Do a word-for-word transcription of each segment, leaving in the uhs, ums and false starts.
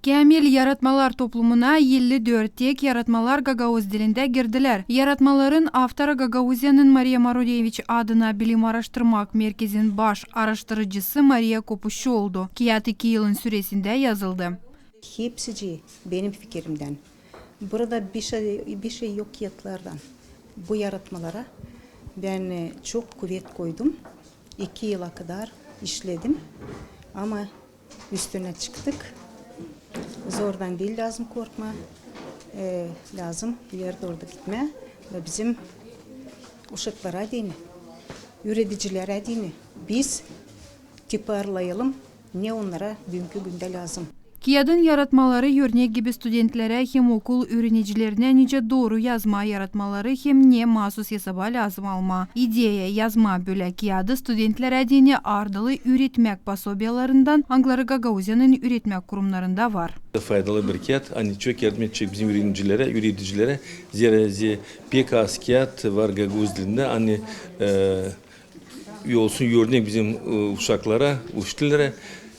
Käämil yaratmalar toplumuna elli dört tek yaratmalar gagauz dilindä girdilär. Yaratmaların avtorı Gagauziyanın Mariya Maruneviç adına bilim aaraştırmak merkezin baş aaraştırıcısı Mariya Kopuşçu oldu. Kiyat iki yılın süresindä yazıldı. Hepsicii benim fikirimdän. Burada bir şey, bir şey yok kiyatlardan. Bu yaratmalara bän, e, çok kuvet koydum. İki yıla kadar işledim. Ama üstünä çıktık. Zordan diil lääzım korkmaa. E, lääzım ileri dooru gitmää. Da bizim uşaklara deyni, üüredicilerä deyni biz tiparlayalım, ne onnara büünkü gündä lääzım. Kiyadın yaratmaları örnek gibi studentlerä hem okul üürenicilerinä nicä dooru yazmaa yaratmaları hem ne maasuz esaba lääzım almaa. İdeya yazmaa bölä kiyadı studentlerä deyni ardılı üüretmäk posobiyalarından, angıları Gagauziyanın üüretmäk kurumnarında var. Faydalı bir kiyat, ani çok yardım edecek bizim üürenicilerä, üüredicilerä. Zerä, zerä pek az kiyat var gagauz dilindä, ani, e, olsun örnek bizim, e, uşaklara,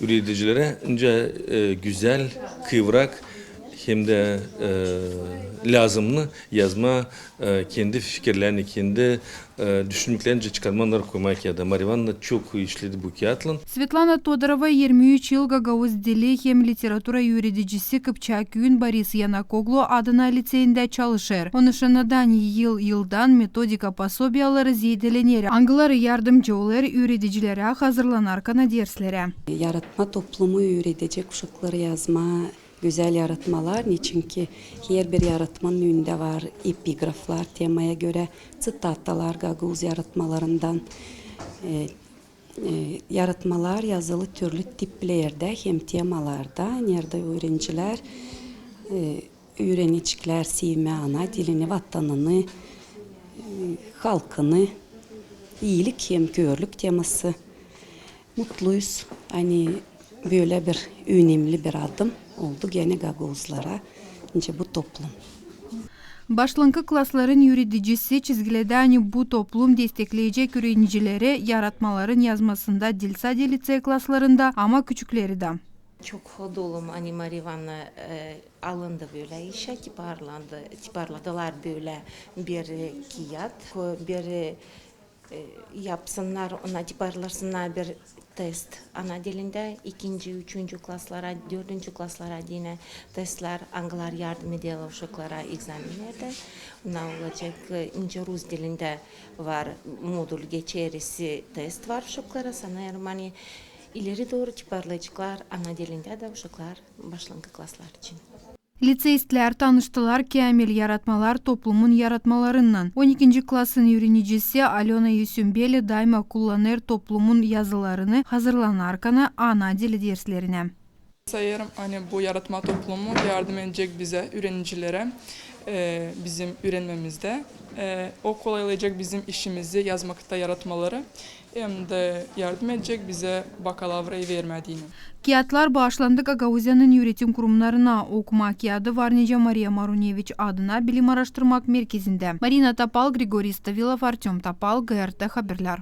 üüredicilerä, nicä, e, gözäl, kıvrak, hem dä, e, lääzımnı yazmaa, e, kendi fikirlerini, kendi, e, düşünmeklerini çıkarmaa, onnarı koymaa kiyada. Mariya İvannovna çok işledi bu kiyatlan. Svetlana Todorova irmi üç yıl gagauz dili hem literatura üüredicisi Kıpçak küüyün Boris Yanakoglu adına liţeyindä çalışêr. Onuşannadan yıl-yıldan metodika posobiyaları zeedelener, angıları yardımcı olêr üüredicilerä hazırlanarkana derslerä. Yaratma toplumu üüredecek uşakları yazmaa gözäl yaratmalar, neçinki herbir yaratmanın önündä var epigraflar temaya görä, ţitatalar gagauz yaratmalarından. E, e, yaratmalar yazılı türlü tiplerdä hem temalarda, neredä üürenicilär, e, üüreneceklär sevmää ana dilini, vatanını, e, halkını, iilik hem körlük teması. Mutluyuz, ani bölä bir önemli bir adım oldu genä gagauzlara, nicä bu toplum. Başlankı klasların üüredicisi çizgiledä, ani bu toplum destekleyecek üürenicileri yaratmaların yazmasında diil sade liţey klaslarında, ama küçükleri dä. Çok hodolum, ani Mariya İvannovna, e, alındı bölä işä, tiparlandı, tiparladılar bölä bir, e, kiyat, ko-, bir, e, e, yapsınnar, ona tiparlasınnar bir test ana dilindä, ikinci, üçüncü klaslara, dördüncü klaslara deyni testlär, angıları yardım ederlär uşaklara egzamennerdä. Ona olacek, e, nicä rus dilindä var modul geçerisi test var uşaklara, sanêrım, ani ileri dooru tiparlayaceklar ana dilindä dä uşaklar başlankı klaslar için. Liţeistlär tanıştılar käämil yaratmalar toplumun yaratmalarınnan. On ikinci klasın üürenicisi Alöna Yusümbeli daima kullanêr toplumun yazılarını hazırlanarkana ana dili derslerinä. Sayêrım, ani bu yaratma toplumu yardım edecek bizä, üürenicilerä, e, bizim üürenmämizdä. E, o kolaylayacek bizim işimizi yazmakta yaratmaları. Hem dä yardım edecek bizä bakalavrayı vermää deyni. Kiyatlar baaşlandı Gagauziyanın üüretim kurumnarına. Okuma kiyadı var nicä Mariya Maruneviç adına bilim aaraştırmak merkezindä. Marina Topal, Grigoriy Stavilov, Artöm Topal, GRT Haberlär.